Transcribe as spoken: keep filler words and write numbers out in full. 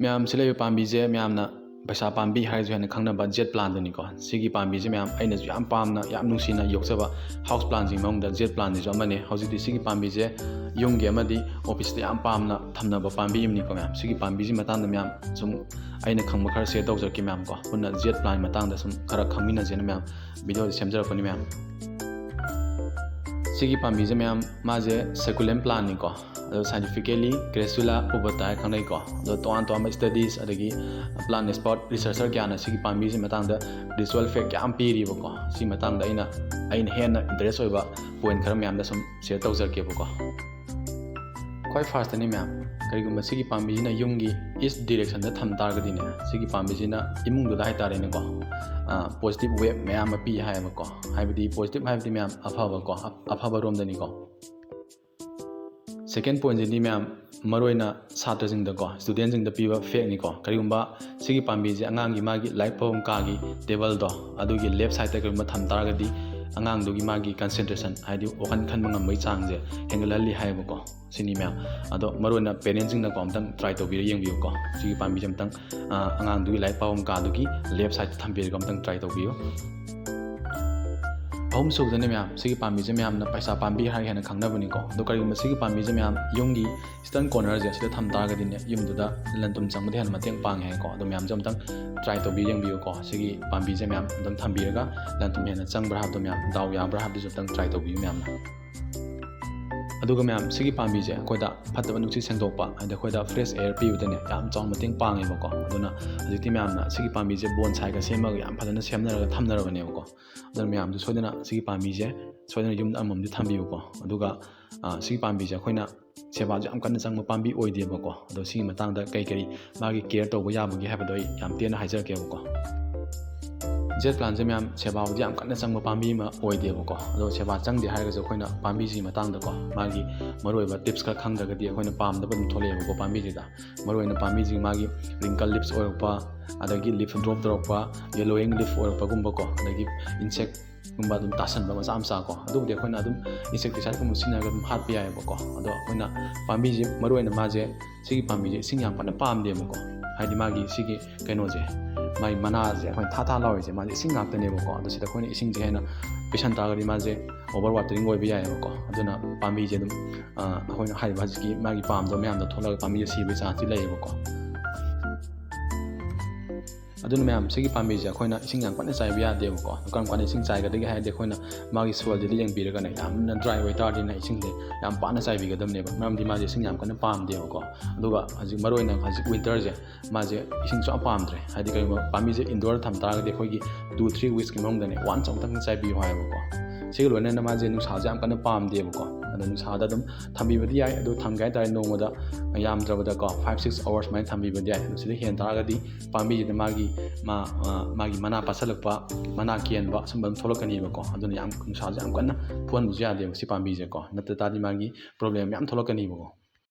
ꯃꯌꯥꯝ, ꯁꯤ ꯂꯩꯕ ꯄꯥꯝꯕꯤꯁꯦ ꯃꯌꯥꯝꯅ ꯄꯩꯁꯥ ꯄꯥꯝꯕꯤ ꯍꯥꯏꯔꯁꯨ ꯍꯦꯟꯅ ꯈꯪꯅꯕ ꯖꯦꯠ ꯄ꯭ꯂꯥꯟꯗꯨꯅꯤꯀꯣ꯫ ꯁꯤꯒꯤ ꯄꯥꯝꯕꯤꯁꯦ ꯃꯌꯥꯝ ꯑꯩꯅꯁꯨ ꯌꯥꯝ ꯄꯥꯝꯅ, ꯌꯥꯝ ꯅꯨꯡꯁꯤꯅ ꯌꯣꯛꯆꯕ ꯍꯥꯎꯁ ꯄ꯭ꯂꯥꯟꯁꯤꯡ ꯃꯅꯨꯡꯗ ꯖꯦꯠ ꯄ꯭ꯂꯥꯟꯁꯤꯁꯨ ꯑꯃꯅꯦ꯫ ꯍꯧꯖꯤꯛꯇꯤ ꯁꯤꯒꯤ ꯄꯥꯝꯕꯤꯁꯦ ꯌꯨꯝꯒꯤ ꯑꯃꯗꯤ ꯑꯣꯐꯤꯁꯇ ꯌꯥꯝ ꯄꯥꯝꯅ ꯊꯝꯅꯕ ꯄꯥꯝꯕꯤ ꯑꯃꯅꯤꯀꯣ ꯃꯌꯥꯝ꯫ ꯁꯤꯒꯤ ꯄꯥꯝꯕꯤꯁꯤ ꯃꯇꯥꯡꯗ ꯃꯌꯥꯝ ꯁꯨꯝ ꯑꯩꯅ ꯈꯪꯕ ꯈꯔ ꯁꯤꯌꯔ ꯇꯧꯖꯔꯛꯀꯦ ꯃꯌꯥꯝ ꯀꯣ꯫ ꯄꯨꯟꯅ ꯖꯦꯠ ꯄ꯭ꯂꯥꯟ ꯃꯇꯥꯡꯗ ꯁꯨꯝ ꯈꯔ ꯈꯪꯃꯤꯟꯅꯁꯦꯅ ꯃꯌꯥꯝ ꯚꯤꯗꯤꯑꯣꯁꯦ ꯁꯦꯝꯖꯔꯛꯄꯅꯤ ꯃꯌꯥꯝ꯫ ꯁꯤꯒꯤ ꯄꯥꯝꯕꯤꯁꯦ ꯃꯌꯥꯝ, ꯃꯥꯁꯦ ꯁꯀꯨꯂꯦꯟ ꯄ꯭ꯂꯥꯟꯅꯤꯀꯣ꯫ ꯑꯗꯣ ꯁꯥꯏꯟꯇꯤꯐꯤꯀꯦꯂꯤ ꯀ꯭ꯔꯦꯁꯨꯂꯥ ꯄꯨꯕꯇꯥ ꯍꯥꯏꯅ ꯈꯪꯅꯩꯀꯣ꯫ ꯑꯗꯣ ꯇꯣꯉꯥꯟ ꯇꯣꯉꯥꯟꯕ ꯁ꯭ꯇꯗꯤꯁ ꯑꯗꯒꯤ ꯄ꯭ꯂꯥꯟ ꯑꯦꯛꯁꯄꯔꯠ ꯔꯤꯁꯔꯆꯔ ꯀꯌꯥꯅ ꯁꯤꯒꯤ ꯄꯥꯝꯕꯤꯁꯤ ꯃꯇꯥꯡꯗ ꯔꯤꯆꯨꯋꯦꯜ ꯐꯦꯛ ꯌꯥꯝ ꯄꯤꯔꯤꯕꯀꯣ꯫ ꯁꯤ ꯃꯇꯥꯡꯗ ꯑꯩꯅ, ꯑꯩꯅ ꯍꯦꯟꯅ ꯏꯟꯇꯔꯦꯁ ꯑꯣꯏꯕ ꯄꯣꯏꯟ ꯈꯔ ꯃꯌꯥꯝꯗ ꯁꯨꯝ ꯁꯤꯌꯔ ꯇꯧꯖꯔꯛꯀꯦꯕꯀꯣ꯫ ꯈ꯭ꯋꯥꯏ ꯐꯥꯔꯁꯇꯅꯤ ꯃꯌꯥꯝ, ꯀꯔꯤꯒꯨꯝꯕ ꯁꯤꯒꯤ ꯄꯥꯝꯕꯤꯁꯤꯅ ꯌꯨꯝꯒꯤ ꯏꯁ ꯗꯤꯔꯦꯛꯁꯟꯗ ꯊꯝ ꯇꯥꯔꯒꯗꯤꯅꯦ, ꯁꯤꯒꯤ ꯄꯥꯝꯕꯤꯁꯤꯅ ꯏꯃꯨꯡꯗꯨꯗ ꯍꯥꯏꯇꯥꯔꯦꯅꯦꯀꯣ, ꯄꯣꯖꯤꯇꯤꯚ ꯋꯦꯕ ꯃꯌꯥꯝ ꯑꯃ ꯄꯤ ꯍꯥꯏꯌꯦꯕꯀꯣ꯫ ꯍꯥꯏꯕꯗꯤ ꯄꯣꯖꯤꯇꯤꯚ ꯍꯥꯏꯕꯗꯤ ꯃꯌꯥꯝ ꯑꯐꯕꯀꯣ, ꯑꯐꯕ ꯔꯣꯝꯗꯅꯤꯀꯣ꯫ ꯁꯦꯀꯦꯟ ꯄꯣꯏꯟꯁꯤꯗꯤ ꯃꯌꯥꯝ, ꯃꯔꯨꯑꯣꯏꯅ ꯁꯥꯇ꯭ꯔꯁꯤꯡꯗꯀꯣ, ꯁ꯭ꯇꯨꯗꯦꯟꯁꯤꯡꯗ ꯄꯤꯕ ꯐꯦꯛꯅꯤꯀꯣ꯫ ꯀꯔꯤꯒꯨꯝꯕ ꯁꯤꯒꯤ ꯄꯥꯝꯕꯤꯁꯦ ꯑꯉꯥꯡꯒꯤ ꯃꯥꯒꯤ ꯂꯥꯏꯔꯤꯛ ꯄꯥꯐꯝ ꯀꯥꯒꯤ ꯇꯦꯕꯜꯗꯣ ꯑꯗꯨꯒꯤ ꯂꯦꯐ ꯁꯥꯏꯗꯇ ꯀꯔꯤꯒꯨꯝꯕ ꯊꯝ ꯇꯥꯔꯒꯗꯤ ꯑꯉꯥꯡꯗꯨꯒꯤ ꯃꯥꯒꯤ ꯀꯟꯁꯦꯟꯇ꯭ꯔꯦꯁꯟ, ꯍꯥꯏꯗꯤ ꯋꯥꯈꯜ ꯈꯟꯕ ꯉꯝꯕꯒꯤ ꯆꯥꯡꯁꯦ ꯍꯦꯟꯒꯠꯍꯜꯂꯤ ꯍꯥꯏꯌꯦꯕꯀꯣ꯫ ꯁꯤꯅꯤ ꯃꯌꯥꯝ꯫ ꯑꯗꯣ ꯃꯔꯨꯑꯣꯏꯅ ꯄꯦꯔꯦꯟꯁꯤꯡꯅꯀꯣ ꯑꯝꯇꯪ ꯇ꯭ꯔꯥꯏ ꯇꯧꯕꯤꯔ ꯌꯦꯡꯕꯤꯌꯨꯀꯣ꯫ ꯁꯤꯒꯤ ꯄꯥꯝꯕꯤꯁꯦ ꯑꯝꯇꯪ, ꯑ, ꯑꯉꯥꯡꯗꯨꯒꯤ ꯂꯥꯏꯔꯤꯛ ꯄꯥꯐꯝ ꯀꯥꯗꯨꯒꯤ ꯂꯦꯐ ꯁꯥꯏꯗꯇ ꯊꯝꯕꯤꯔꯒ ꯑꯝꯇꯪ ꯇ꯭ꯔꯥꯏ ꯇꯧꯕꯤꯌꯨ꯫ ꯑꯍꯨꯝꯁꯨꯕꯗꯅꯦ ꯃꯌꯥꯝ, ꯁꯤꯒꯤ ꯄꯥꯝꯕꯤꯁꯦ ꯃꯌꯥꯝꯅ ꯄꯩꯁꯥ ꯄꯥꯝꯕꯤ ꯍꯥꯏꯔꯒ ꯍꯦꯟꯅ ꯈꯪꯅꯕꯅꯤꯀꯣ꯫ ꯑꯗꯣ ꯀꯔꯤꯒꯨꯝꯕ ꯁꯤꯒꯤ ꯄꯥꯝꯕꯤꯁꯦ ꯃꯌꯥꯝ ꯌꯨꯝꯒꯤ ꯏꯁꯇꯔꯟ ꯀꯣꯔꯅꯔꯁꯦ ꯁꯤꯗ ꯊꯝ ꯇꯥꯔꯒꯗꯤꯅꯦ, ꯌꯨꯝꯗꯨꯗ ꯂꯟ ꯊꯨꯝ ꯆꯪꯕꯗ ꯍꯦꯟꯅ ꯃꯇꯦꯡ ꯄꯥꯡꯉꯦ ꯍꯥꯏꯀꯣ꯫ ꯑꯗꯣ ꯃꯌꯥꯝꯁꯨ ꯑꯝꯇꯪ ꯇ꯭ꯔꯥꯏ ꯇꯧꯕꯤꯔ ꯌꯦꯡꯕꯤꯌꯨꯀꯣ꯫ ꯁꯤꯒꯤ ꯄꯥꯝꯕꯤꯁꯦ ꯃꯌꯥꯝ ꯑꯗꯨꯝ ꯊꯝꯕꯤꯔꯒ ꯂꯟ ꯊꯨꯝ ꯍꯦꯟꯅ ꯆꯪꯕ꯭ꯔꯥ ꯍꯥꯏꯕꯗꯣ ꯃꯌꯥꯝ ꯗꯥꯎ ꯌꯥꯕ꯭ꯔꯥ ꯍꯥꯏꯕꯗꯨꯁꯨ ꯑꯝꯇꯪ ꯇ꯭ꯔꯥꯏ ꯇꯧꯕꯤꯌꯨ ꯃꯌꯥꯝꯅ꯫ ꯑꯗꯨꯒ ꯃꯌꯥꯝ, ꯁꯤꯒꯤ ꯄꯥꯝꯕꯤꯁꯦ ꯑꯩꯈꯣꯏꯗ ꯐꯠꯇꯕ ꯅꯨꯡꯁꯤꯠ ꯁꯦꯡꯗꯣꯛꯄ, ꯍꯥꯏꯗꯤ ꯑꯩꯈꯣꯏꯗ ꯐ꯭ꯔꯦꯁ ꯑꯦꯌꯔ ꯄꯤꯕꯗꯅꯦ ꯌꯥꯝ ꯆꯥꯎꯅ ꯃꯇꯦꯡ ꯄꯥꯡꯉꯦꯕꯀꯣ꯫ ꯑꯗꯨꯅ ꯍꯧꯖꯤꯛꯇꯤ ꯃꯌꯥꯝꯅ ꯁꯤꯒꯤ ꯄꯥꯝꯕꯤꯁꯦ ꯕꯣꯟꯁꯥꯏꯒ ꯁꯦꯝꯃꯒ ꯌꯥꯝ ꯐꯖꯅ ꯁꯦꯝꯅꯔꯒ ꯊꯝꯅꯔꯕꯅꯦꯕꯀꯣ꯫ ꯑꯗꯨꯅ ꯃꯌꯥꯝꯁꯨ ꯁꯣꯏꯗꯅ ꯁꯤꯒꯤ ꯄꯥꯝꯕꯤꯁꯦ ꯁꯣꯏꯗꯅ ꯌꯨꯝꯗ ꯑꯃꯃꯝꯗꯤ ꯊꯝꯕꯤꯌꯨꯀꯣ꯫ ꯑꯗꯨꯒ, ꯑ, ꯁꯤꯒꯤ ꯄꯥꯝꯕꯤꯁꯦ ꯑꯩꯈꯣꯏꯅ ꯁꯦꯕꯥꯁꯨ ꯌꯥꯝ ꯀꯟꯅ ꯆꯪꯕ ꯄꯥꯝꯕꯤ ꯑꯣꯏꯗꯦꯕꯀꯣ꯫ ꯑꯗꯣ ꯁꯤꯒꯤ ꯃꯇꯥꯡꯗ ꯀꯩ ꯀꯔꯤ ꯃꯥꯒꯤ ꯀꯦꯌꯔ ꯇꯧꯕ ꯌꯥꯕꯒꯦ ꯍꯥꯏꯕꯗꯣ ꯑꯩ ꯌꯥꯝ ꯇꯦꯟꯅ ꯍꯥꯏꯖꯔꯛꯀꯦꯕꯀꯣ꯫ ꯖꯦꯠ ꯄ꯭ꯂꯥꯟꯁꯦ ꯃꯌꯥꯝ ꯁꯦꯕꯥꯕꯨꯗꯤ ꯌꯥꯝ ꯀꯟꯅ ꯆꯪꯕ ꯄꯥꯝꯕꯤ ꯑꯃ ꯑꯣꯏꯗꯦꯕꯀꯣ꯫ ꯑꯗꯣ ꯁꯦꯕꯥ ꯆꯪꯗꯦ ꯍꯥꯏꯔꯒꯁꯨ ꯑꯩꯈꯣꯏꯅ ꯄꯥꯝꯕꯤꯁꯤꯒꯤ ꯃꯇꯥꯡꯗꯀꯣ, ꯃꯥꯒꯤ ꯃꯔꯨꯑꯣꯏꯕ ꯇꯤꯞꯁ ꯈꯔ ꯈꯪꯗ꯭ꯔꯒꯗꯤ ꯑꯩꯈꯣꯏꯅ ꯄꯥꯝꯗꯕ ꯑꯗꯨꯝ ꯊꯣꯛꯂꯛꯑꯦꯕꯀꯣ꯫ ꯄꯥꯝꯕꯤꯁꯤꯗ ꯃꯔꯨꯑꯣꯏꯅ ꯄꯥꯝꯕꯤꯁꯤꯒꯤ ꯃꯥꯒꯤ ꯔꯤꯡꯀꯜ ꯂꯤꯞꯁ ꯑꯣꯏꯔꯛꯄ, ꯑꯗꯒꯤ ꯂꯤꯞ ꯗ꯭ꯔꯣꯞ ꯇꯧꯔꯛꯄ, ꯌꯦꯂꯣꯋꯤꯡ ꯂꯤꯞ ꯑꯣꯏꯔꯛꯄꯒꯨꯝꯕꯀꯣ, ꯑꯗꯒꯤ ꯏꯟꯁꯦꯛ ꯒꯨꯝꯕ ꯑꯗꯨꯝ ꯇꯥꯁꯟꯕ ꯃꯆꯥ ꯃꯆꯥ ꯀꯣ, ꯑꯗꯨꯕꯨꯗꯤ ꯑꯩꯈꯣꯏꯅ ꯑꯗꯨꯝ insecticideꯀꯨꯝꯕ ꯁꯤꯖꯤꯟꯅꯔꯒ ꯑꯗꯨꯝ ꯍꯥꯠꯄ ꯌꯥꯏꯑꯕꯀꯣ꯫ ꯑꯗꯣ ꯑꯩꯈꯣꯏꯅ ꯄꯥꯝꯕꯤꯁꯦ, ꯃꯔꯨ ꯑꯣꯏꯅ ꯃꯥꯁꯦ, ꯁꯤꯒꯤ ꯄꯥꯝꯕꯤꯁꯦ ꯏꯁꯤꯡ ꯌꯥꯝ ꯀꯟꯅ ꯄꯥꯝꯗꯦꯕꯀꯣ꯫ ꯍꯥꯏꯗꯤ ꯃꯥꯒꯤ ꯁꯤꯒꯤ ꯀꯩꯅꯣꯁꯦ, ꯃꯥꯒꯤ ꯃꯅꯥꯁꯦ ꯑꯩꯈꯣꯏꯅ ꯊꯥ ꯊꯥ ꯂꯥꯎꯔꯤꯁꯦ, ꯃꯥꯁꯦ ꯏꯁꯤꯡ ꯉꯥꯛꯇꯅꯦꯕꯀꯣ꯫ ꯑꯗꯣ ꯁꯤꯗ ꯑꯩꯈꯣꯏꯅ ꯏꯁꯤꯡꯁꯦ ꯍꯦꯟꯅ ꯄꯤꯁꯟ ꯇꯥꯔꯒꯗꯤ ꯃꯥꯁꯦ over watering ꯑꯣꯏꯕ ꯌꯥꯏꯑꯕꯀꯣ꯫ ꯑꯗꯨꯅ ꯄꯥꯝꯕꯤꯁꯦ ꯑꯗꯨꯝ, ꯑ, ꯑꯩꯈꯣꯏꯅ ꯍꯥꯏꯔꯤꯕ ꯍꯧꯖꯤꯛꯀꯤ ꯃꯥꯒꯤ ꯄꯥꯝꯗꯕ ꯃꯌꯥꯝꯗꯣ ꯊꯣꯛꯂꯒ ꯄꯥꯝꯕꯤꯁꯦ ꯁꯤꯕꯒꯤ chanceꯇꯤ ꯂꯩꯌꯦꯕꯀꯣ꯫ ꯑꯗꯨꯅ ꯃꯌꯥꯝ, ꯁꯤꯒꯤ ꯄꯥꯝꯕꯤꯁꯦ ꯑꯩꯈꯣꯏꯅ ꯏꯁꯤꯡ ꯌꯥꯝ ꯀꯟꯅ ꯆꯥꯏꯕ ꯌꯥꯗꯦꯕꯀꯣ꯫ ꯑꯗꯣ ꯀꯔꯝ ꯀꯥꯟꯗ ꯏꯁꯤꯡ ꯆꯥꯏꯒꯗꯒꯦ ꯍꯥꯏꯔꯗꯤ, ꯑꯩꯈꯣꯏꯅ ꯃꯥꯒꯤ soilꯁꯤꯗ ꯌꯦꯡꯕꯤꯔꯒꯅꯦ, ꯌꯥꯝꯅ dry ꯑꯣꯏꯇꯥꯔꯗꯤꯅꯦ, ꯏꯁꯤꯡꯁꯦ ꯌꯥꯝ ꯄꯥꯅ ꯆꯥꯏꯕꯤꯒꯗꯕꯅꯦꯕ꯫ ꯃꯔꯝꯗꯤ ꯃꯥꯁꯦ ꯏꯁꯤꯡ ꯌꯥꯝ ꯀꯟꯅ ꯄꯥꯝꯗꯦꯕꯀꯣ꯫ ꯑꯗꯨꯒ ꯍꯧꯖꯤꯛ ꯃꯔꯨ ꯑꯣꯏꯅ ꯍꯧꯖꯤꯛ winterꯁꯦ, ꯃꯥꯁꯦ ꯏꯁꯤꯡ ꯁꯨꯡꯄꯥꯝ ꯄꯥꯝꯗ꯭ꯔꯦ꯫ ꯍꯥꯏꯗꯤ ꯀꯩꯒꯨꯝꯕ ꯄꯥꯝꯕꯤꯁꯦ indoor ꯊꯝ ꯇꯥꯔꯒꯗꯤ, ꯑꯩꯈꯣꯏꯒꯤ two three weeksꯀꯤ ꯃꯅꯨꯡꯗꯅꯦ, once ꯑꯃꯨꯛꯇꯪ ꯆꯥꯏꯕꯤꯌꯨ ꯍꯥꯏꯌꯦꯕꯀꯣ꯫ ꯁꯤꯒ ꯂꯣꯏꯅꯅ ꯃꯥꯁꯦ ꯅꯨꯡꯁꯥꯁꯦ ꯌꯥꯝ ꯀꯟꯅ ꯄꯥꯝꯗꯦꯕꯀꯣ꯫ ꯑꯗꯣ ꯅꯨꯡꯁꯥꯗ ꯑꯗꯨꯝ ꯊꯝꯕꯤꯕꯗꯤ ꯌꯥꯏ꯫ ꯑꯗꯨ ꯊꯝꯒꯦ ꯍꯥꯏꯇꯥꯔꯗꯤ ꯅꯣꯡꯃꯗ ꯌꯥꯝꯗ꯭ꯔꯕꯗꯀꯣ five six hours ꯁꯨꯃꯥꯏꯅ ꯊꯝꯕꯤꯕꯗꯤ ꯌꯥꯏ꯫ ꯑꯗꯨ ꯁꯤꯗ ꯍꯦꯟ ꯇꯥꯔꯒꯗꯤ ꯄꯥꯝꯕꯤꯁꯤꯗ ꯃꯥꯒꯤ, ꯃꯥ-, ꯑ, ꯃꯥꯒꯤ ꯃꯅꯥ ꯄꯥꯁꯜꯂꯛꯄ, ꯃꯅꯥ ꯀꯦꯟꯕ, ꯑꯁꯨꯝꯕ ꯑꯗꯨꯝ ꯊꯣꯛꯂꯛꯀꯅꯤꯕꯀꯣ꯫ ꯑꯗꯨꯅ ꯌꯥꯝ, ꯅꯨꯡꯁꯥꯁꯦ ꯌꯥꯝ ꯀꯟꯅ ꯐꯨꯍꯟꯕꯁꯨ ꯌꯥꯗꯦꯕ ꯁꯤ ꯄꯥꯝꯕꯤꯁꯦꯀꯣ꯫ ꯅꯠꯇ ꯇꯥꯔꯗꯤ ꯃꯥꯒꯤ problem ꯃꯌꯥꯝ ꯊꯣꯛꯂꯛꯀꯅꯤꯕꯀꯣ꯫